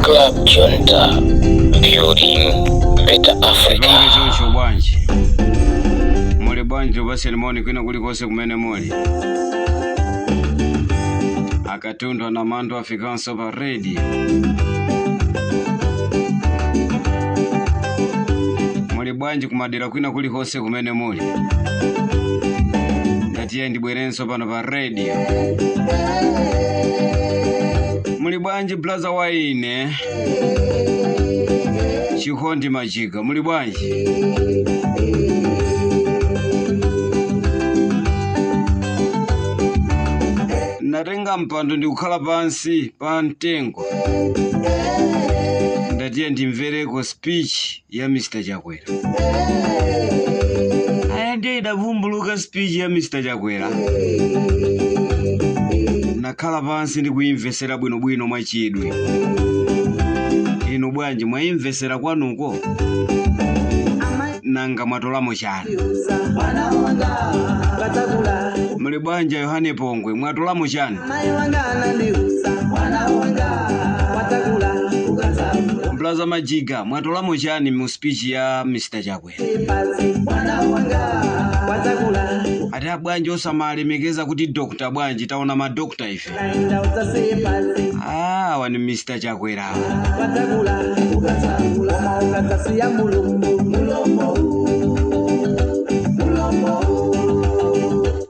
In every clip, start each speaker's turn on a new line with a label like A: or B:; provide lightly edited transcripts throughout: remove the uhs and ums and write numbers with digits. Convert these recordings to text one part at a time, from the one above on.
A: Club Junta, building better Africa.
B: Tipange choncho bwanji? Muli bwanji? Tupaseni moni kwina kulikonse kumene muli. Akatundu anamando afikanso pa radio. Muli bwanji kumadera kwina kulikonse kumene muli? Ndatiye ndibwerenso pano pa radio. Muli bwanji, blaza wa ine Chikondi Majiga? Muli bwanji? Natenga mpando ndikukhala pansi pa mtengo, ndatiye ndimvereko speech ya Mr Chakwera. Aya, ndiye idavumbuluka speech ya Mr Chakwera. Nakhala pansi ndikuyimvesera bwinobwino mwachidwi. Inu bwanji, mwayimvesera kwanuko? Nanga mwatolamo chani?
C: Mwana wanga katakula.
B: Muli bwanji, Yohane Pongwe? Mwatolamo chani?
C: Mai wanga anandiuza, mwana wanga watakula ukatambula.
B: Blaza Majiga, mwatolamo chani mu speech ya Mr Chakwera?
C: Pasi mwana wanga watakula.
B: Ati abwanji osamalemekeza kuti doctor bwanji? Taona madokta ife.
C: Kaenda udzasiye pasi.
B: Awa ni Mr Chakwera awa.
C: Watakula ukatambula, koma ukadzasiya mulungu, mulomo mulomo.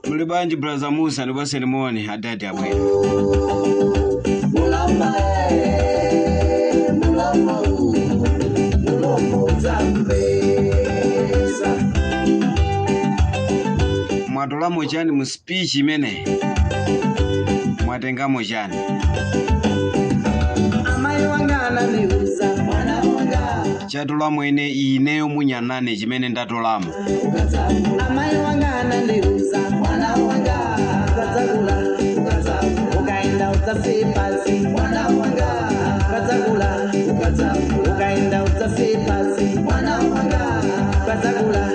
B: Muli bwanji, Blaza Musa? Ndipaseni moni, adadi abwera.
C: Mulomo mulomo mulomo udzambeza.
B: Mwatolamo chani mu speech imeneyi? Mwatengamo chani?
C: Amai wanga anandiuza, mwana wanga.
B: Chatolamo ine ineyo munyanane, chimene ndatolamo,
C: Amai wanga anandiuza, mwana wanga ukadzakula, ukaenda udzasiye pasi, mwana wanga ukadzakula, ukaenda udzasiye pasi, mwana wanga ukadzakula,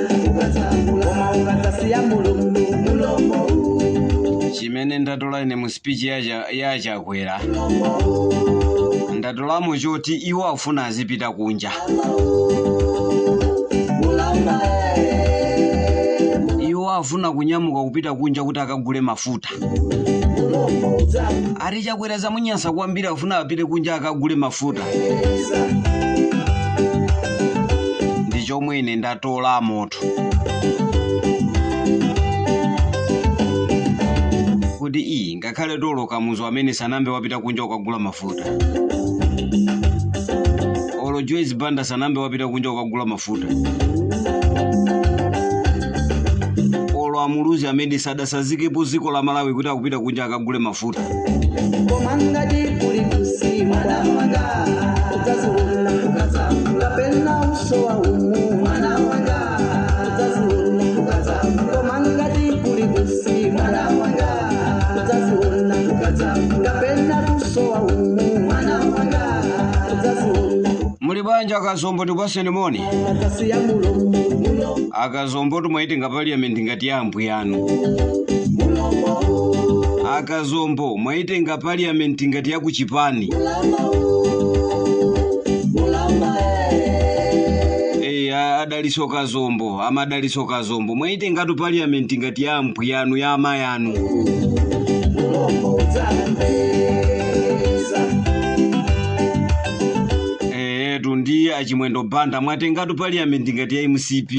C: koma ukadzasiya mulungu, mulomo.
B: Chimene ndatola ine mu speech ya Chakwera, ndatolamo choti iwo afuna azipita kunja.
C: Mulomo.
B: Iwo afuna kunyamuka kupita kunja kuti akagule mafuta.
C: Mulomo.
B: Ati Chakwera zamunyansa kwambiri, afuna apite kunja akagule mafuta. Ndi chomwe ine ndatola moto kuti iyi ngakhale tolo Kamuzu amene sanambe wapita kunja kukagula mafuta, olo Joyce Banda sanambe wapita kunja kukagula mafuta, olo amuluzi amene sadasazikepo dziko la Malawi kuti akupita kunja akagule mafuta.
C: Koma ngati kuli kusimba, mwana wanga udzaziona, kapena uso wa umu, mwana wanga udzaziona. Koma ngati kuli kusimba, mwana wanga udzaziona, kapena uso wa umu, mwana wanga udzaziona.
B: Muli bwanji, Akazombo? Ndipaseni moni.
C: Akasiya mulomo mulomo.
B: Akazombo, tumwaitenga parliament ngati ya ambuye anu.
C: Mulomo.
B: Akazombo, mwaitenga parliament ngati ya kuchipani.
C: Mulomo mulomo.
B: E, adaliso Kazombo, amadaliso Kazombo, mwaitengatu parliament ngati ya ambuye anu, ya amayi anu.
C: Mulomo udzambeza.
B: Etu, ndi Achimwendo Banda, mwatengatu parliament ngati ya MCP.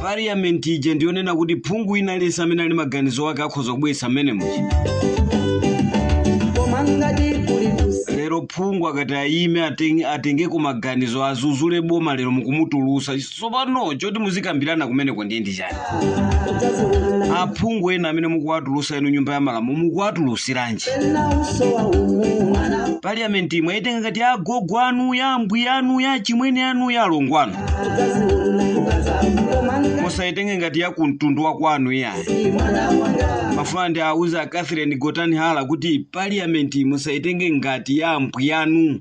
B: Parliament ija ndionena kuti phungu ina lesa amene ali maganizo ake akhoza kubwesa mmene muja.
C: Koma ngati kuli kusimba,
B: Lero phungu akati ayime atengeko maganizo azuzule boma, lero mukumutulusa. Tsopano choti muzikambirana kumeneko ndiye ndi chani?
C: Udzaziona.
B: Aphungu ena amene mukuwatulusa inu nyumba ya malamulo, mukuwatulusiranji?
C: Pena uso wa umu, mwana.
B: Parliament mwaitenga ngati ya agogo anu, ya ambuye anu, ya chimwene anu, ya alongo anu.
C: Udzaziona. Koma ngati
B: Musaitenge ngati ya kumtundu wa kwanu iyayi.
C: Mwana wanga.
B: Mafuna ndi auza a Catherine Gotani Hala kuti parliament musaitenge ngati ya ambuye anu.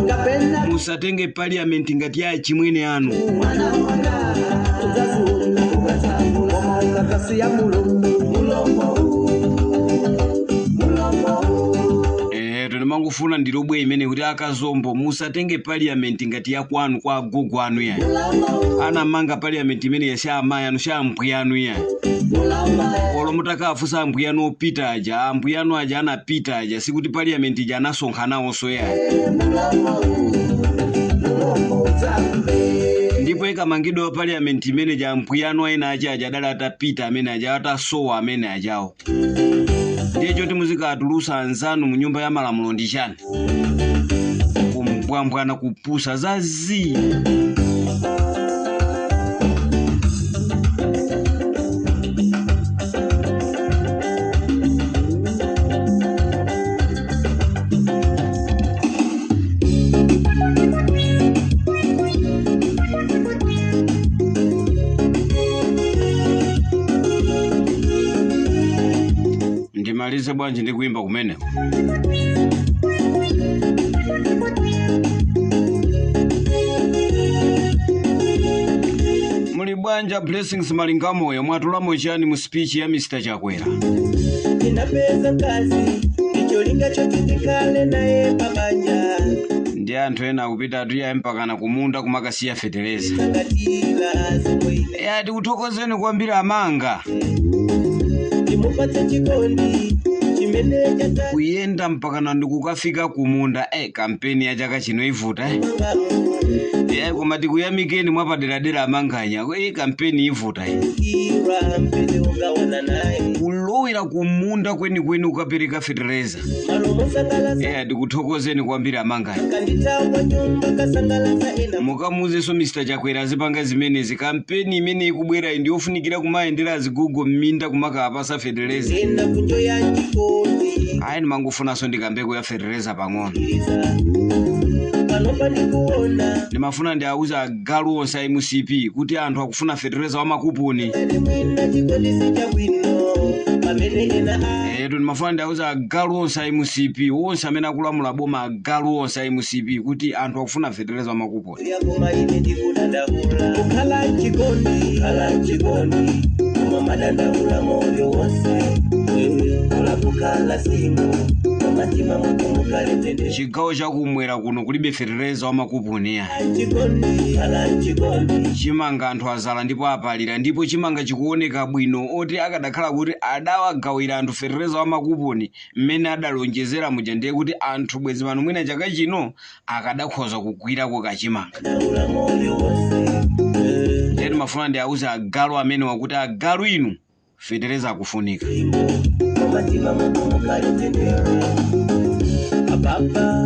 C: Kapena
B: Musatenge parliament ngati ya chimwene anu.
C: Mwana wanga udzaziona, koma ukadzasiya mulomo mulomo mulomo.
B: Ndimangofuna ndilobwe imene kuti akazombo musatenge parliament ngati yakwanu kwa agogo anu yayi. Anamanga parliament imene yasha amayi anu, sha ambuya anu yayi. Olo mutakafunsa ambuya anu opita aja, ambuya anu aja anapita aja, sikuti parliament ija anasonkhanaonso yayi. Ndipo ikamangidwa wa parliament imene ja ambuya anu ena aja aja adali atapita amene aja atasowa amene ajawo. Ndiye choti muzikatulusa anzanu mu nyumba ya malamulo ndi chani? Kumbwambwana kupusa zazi. Ndimalize bwanji ndi kuimba kumeneko. Muli bwanja Blessings Malingamoyo, mwatulamo chani mu speech ya Mr. Chakwera?
C: Ninapeza kazi ndicholinga chotitikale naye pabanja.
B: Ndi anthu ena akupita atuya mpakana kumunda kumakasiya fetereza.
C: Sangatila zomwe
B: Ya tikuthokozeni kwambiri amanga.
C: Ndimupatse chikondi chimene chata
B: Kuyenda mpakana ndikukafika kumunda, kampeni ya chaka chino ivuta. Koma tikuyamikeni mwapaderadera amanganya, kampeni ivuta.
C: Ira mpeze ugawana naye.
B: Kulowera kumunda kwenikweni ukapereka fetereza.
C: Malomo sangalasa.
B: Tikuthokozeni kwambiri amanganya.
C: Kanditawa nyumba kasangalasa ena.
B: Mukamuzenso Mr. Chakwera azipanga zimenezi, kampeni imene ikubwera ndi yofunikira kumayendera azigugo m'minda kumakapasa fetereza.
C: Ena kunjo ya chikondi.
B: Ayi ndimangofunanso ndikambeko ya fetereza pang'ono.
C: Pano pandikuona.
B: Ndimafuna ndiauze agalu onse a MCP kuti anthu akufuna fetereza wa makuponi.
C: Ngati mwina chikondi si chabwino, pamene ena a-
B: Ndimafuna ndiauze agalu onse a MCP, onse amene akulamula boma, agalu onse a MCP kuti anthu akufuna fetereza wa makuponi.
C: Yakoma ine ndikudandaula. Kukhala chikondi, kukhala chikondi, koma madandaula moyo wonse. Kula kukhala single, koma mtima mwako mukale tende.
B: Chigawo chakumwera kuno kulibe fetereza wa makuponi ya.
C: Chikondi, kukhala chikondi.
B: Chimanga anthu azala ndipo apalira, ndipo chimanga chikuoneka bwino oti akadakhala kuti adawagawira anthu fetereza wa makuponi mmene adalonjezera muja, ndiye kuti anthu bwezi pano mwina chaka chino akadakhoza kugwirako kachimanga.
C: Dandaula moyo wonse.
B: Ndiye timafuna ndiauze agalu amene wakuti agalu inu fetereza akufunika.
C: Koma mtima mwako mukale tende. Ababa,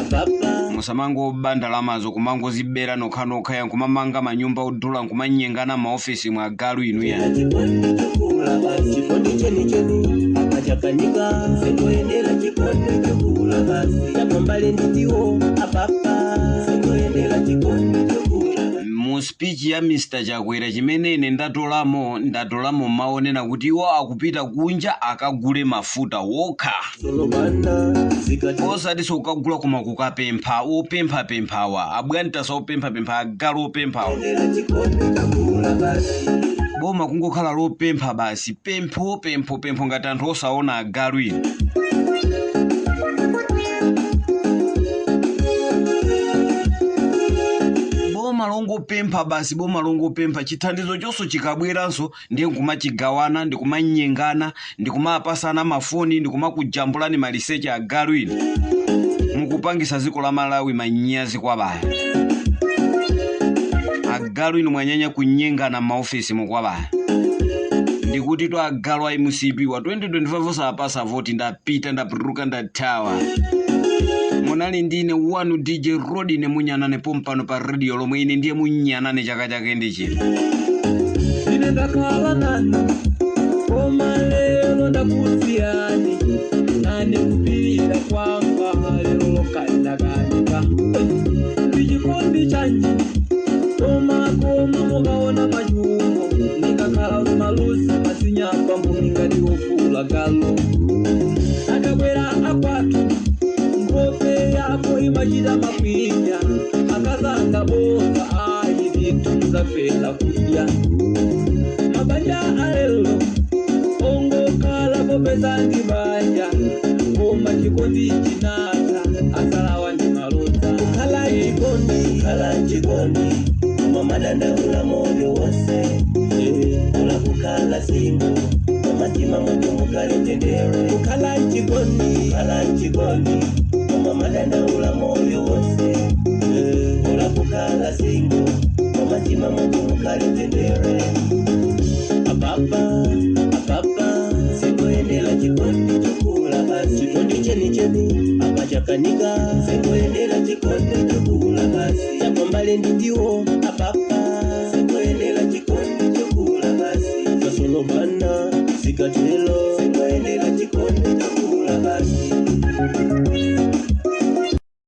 C: ababa.
B: Musamangoba ndalamazo kumangozibera nokhanokha ya nkumamanga manyumba odula nkumanyengana maofesi mwa agalu inu ya.
C: Chikondi chokula basi, chikondi cheni cheni akachakanika sengoendera chikondi chokula basi, chapambale nditiwo apapa sengoendera chikondi chokula.
B: Mu speech ya Mr. Chakwera chimene ine ndatolamo maonena kuti iwo akupita kunja akagule mafuta wokha.
C: Solobanda zikati
B: Osati ukagula koma kukapempha, opemphapemphawa, abwantasa opemphapempha, agalu opemphawa.
C: endera chikondi chokula basi.
B: Boma kungokhala lopempha basi, pempho pempho pempho ngati anthu osaona agalu inu. Boma longopempha basi, boma longopempha, chithandizo chonso chikabweranso ndiye nkumachigawana, ndikumanyengana, ndikumapasana mafoni, ndikumakujambulani maliseche agalu inu. Mukupangisa dziko la Malawi manyazi kwa baya. Agalu inu mwanyanya kunyengana m'maofesi mukwabaya. Ndikuti to agalu a MCP wa 2025 osapasa voti, ndapita ndapruka ndathawa. Munali ndine wanu DJ Rodine munyanane pompano pa radio lomwe ine ndiye munyanane chaka chake ndi chino.
C: Ine ndakhala nanu koma lero ndakusiyani, nane kupirira kwanga lero lokandakanika. Ndi chikondi chanji koma koma mukaona machungo nikakhala malusi masinyapa mbumi ngati wofula galo. Akabwera akwathu nkhope yako imachita makwinya, akazanga boza ayi ndithu muzafela kudya. Mabanja alelo ongokhala popeza ndi banja, koma chikondi Inata asalawa ndi malodza. Kukhala chikondi, kukhala chikondi, koma madandaula moyo wonse. Kula kukhala single, koma mtima mwake mukali mtendere. Kukhala chikondi, kukhala chikondi, koma madandaula moyo wonse. Kula kukhala single, koma mtima mwake mukali mtendere. Apapa, apapa, singoendela chikondi chokula basi. Chikondi cheni cheni, apa chakanika. Singoendela chikondi chokula basi. Chakwambale ndidiwo, apapa, singoendela chikondi chokula basi. Kasolobana, sikatelo, singoendela chikondi chokula basi.